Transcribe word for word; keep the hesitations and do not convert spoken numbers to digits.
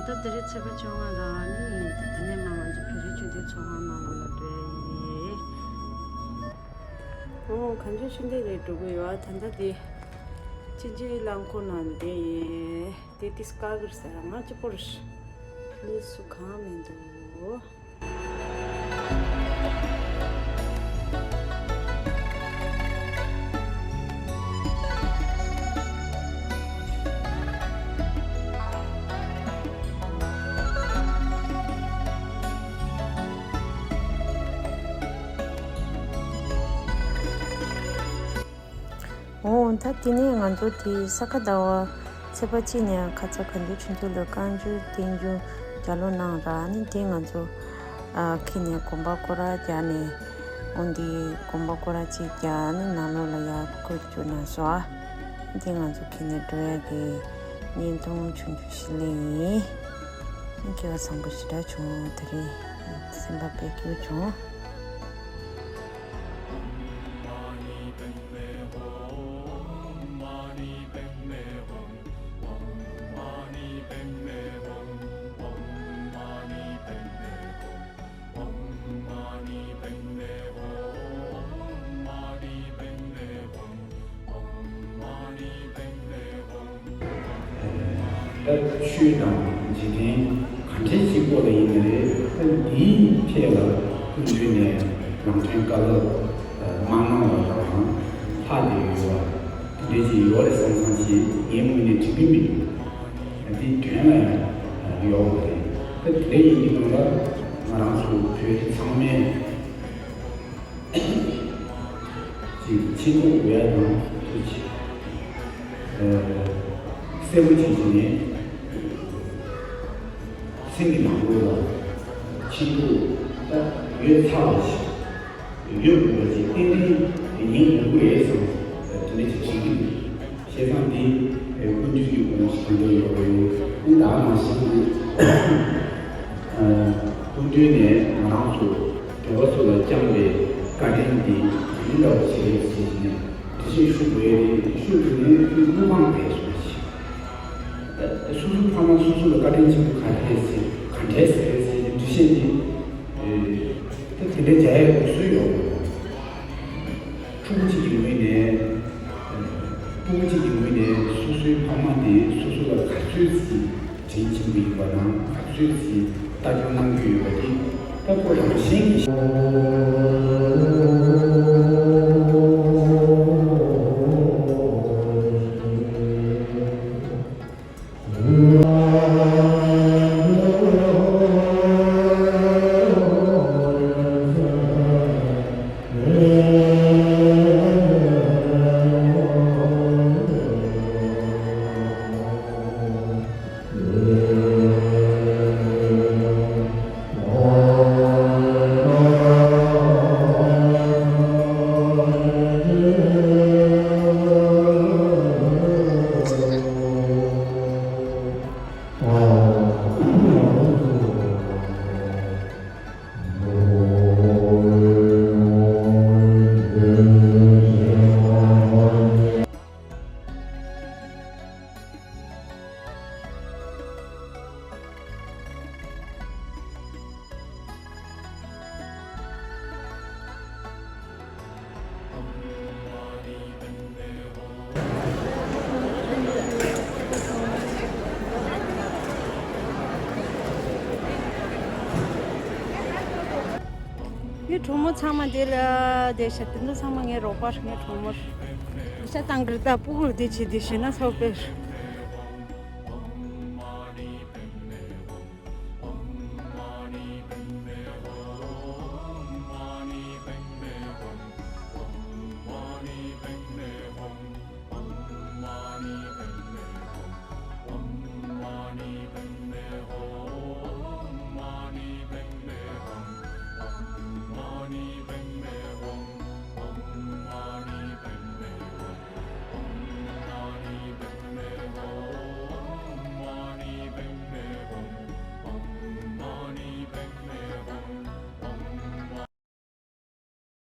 ད་དེ་རིང་ཚེས་པ་བཅོ་ལྔ་རང་ནི་ཡིན། ད་དེ་ནས་མར་ང་ཚོ་བོད་རིགས་སྤྱི་མཐུན་ཚོགས་ཁང་ནང་ལ་འགྲོ་ཡ་ཡིན། ཨོ། གངས་ལྗོངས་ཆོས་ལྡན་ལ་འགྲོ་གི་ཡོད། ད་ལྟ་དེ་ཅིན་ཅིན་རླངས་འཁོར་ནང་བསྡད་ཡིན། དེ་ཏིས་ཀ་གིར་ཟེར་ང་གཅིག་པོ་རེད། མི་སུ་གང་མི་འདུག་འོ། ད་དེ་ནས་ང་ཚོ་དེ་ས་ག་ཟླ་བ་ཚེས་པ་གཅིག་ནས་ཁ་ཚ་གངས་ལྗོངས་ཆོས་མཐུན་ལ་བསྐྱར་ཞུ་རྟེན་འབྱུང་རྒྱབ་ལོགས་གནང་ར། ཨ་ནི་དེ་ང་ཚོ་ཨ་ཁྱེར་ནས་གོམ་པ་སྐོར་ར་རྒྱག་ནས། འོ་འདི་གོམ་པ་སྐོར་ར་གཅིག་རྒྱག་ནས་ནང་ལོགས་ལ་ཡར་འཁོར་བསྐྱོད་གནང་སོང་ཨ། དེ་ང་ཚོ་ཁྱེར་ནས་འགྲོ་ཡ་གི་བརྙན་ཐུང་ཆུང་ཆུང་ཞིག་ལེན་ཡིན། སྐལ་བ་བཟང་པོ་ཞེ་དྲག་བྱུང་། དེ་རིང་སེམས་པ་དཔེ་སྐྱིད་པོ་བྱུང་། ད་ཆོས་དང་འཇིག་རྟེན་ག་འདྲས་ཅིག་སྐོར་ལ་ཡིན་ནའི་རེད། ད་འདིའི་ཐད་ལ་སྐུ་མདུན་ནས་ལམ་སྟོན་བཀའ་སློབ་མ་གནང་བ་དང་ལྷག་བསྡད་ཡོད་པ་དེ་འདྲས་ཅིག་ཡོད་རེད་བསམ་བསམ་ཞིག་ངའི་ངོས་ནས་དྲན་གྱི་མི་འདུག་འདི་དོན་ལ་ཡང་ཡོད་པ་རེད། ད་དེ་འདྲ་ཡིན་གྱི་ནང་ལ་ང་རང་ཚོ་བོད་རིགས་ཚང་མས། ཅིག་ཕྱིན་ཐོག་འོས་དང་ཅིག་གསལ་པོ་ཅིག་བྱས་ནས་སེམས་ཀྱི་ནང་ལོགས་ལ་ཕྱིན་ཐོག་ད་ཡོད་ཚར་བ་ཞིག་ཡོད་དགོས་པ་ཅིག་ཏན་ཏན་ཡིན་དགོས་ཀྱི་རེད་བསམ་དེ་འདྲ་ཅིག་བྱེད་ཀྱི་འདུག་བྱས་ཙང་འདི་སྐུ་མདུན་གྱི་དགོངས་གཞི་གང་འདྲ་ཡོད་པ་ཡོད། ཨ་ནི་ད་ག་ནང་བཞིན་གྱི་སྐུ་མདུན་ནས་ང་རང་ཚོ་བོད་པ་ཚོ་ལ་བཅངས་པའི་བཀའ་དྲིན་འདི་དེ་འདྲ་བ་ཞིག་རེད་ཟེར་ནས་འགྲེལ་བཤད་ཞུ་དགོས་ཡ་དེ་ཞུ་དགོས་ནས་དངུལ་ཁང་བས་སོང་ཞིག་སོ་སོའི་ཕ་མ་སོ་སོ་ལ་བཀའ་དྲིན་ཆེན་པོ་ག་རེ་རེད་ཟེར་ག་འདྲས་ཟེར་རེད་ཟེར་ནས་འགྲེལ་བཤད་འདི་ད་དེ་འདྲ་བྱ་ཡ་དགོས་སྲོལ་ཡོད་དགོས། ཕྲུ་གུ་གཅིག་གི་ངོས་ནས། ཕྲུ་གུ་གཅིག་གི་ངོས་ནས་སོ་སོའི་ཕ་མ་དེ་སོ་སོ་ལ་ག་ཚོད་ཅིག་དྲིན་ཆེན་པོ་ཡིན་པ་དང་ག་ཚོད་ཅིག་ལྟ་སྐྱོང་གནང་རྒྱུ་ཡོད་པ་དེ་ད་ཁོ་རང་བཞིན་གྱིས། ངའི་གྲོགས་མོ་ཚང་མ་འདི་ལ་བསྡད་ཤག་དེ་ཚོ་ཚང་མ་ངའི་རོགས་པ་རེད། ངའི་གྲོགས་མོ་རེད། ཤ་སྟག་གིར་ད་སྤུ་གུར་བསྡད་བྱས་བསྡད་ཤེ་ན་ཚ་པོ་དཔེ་རེད།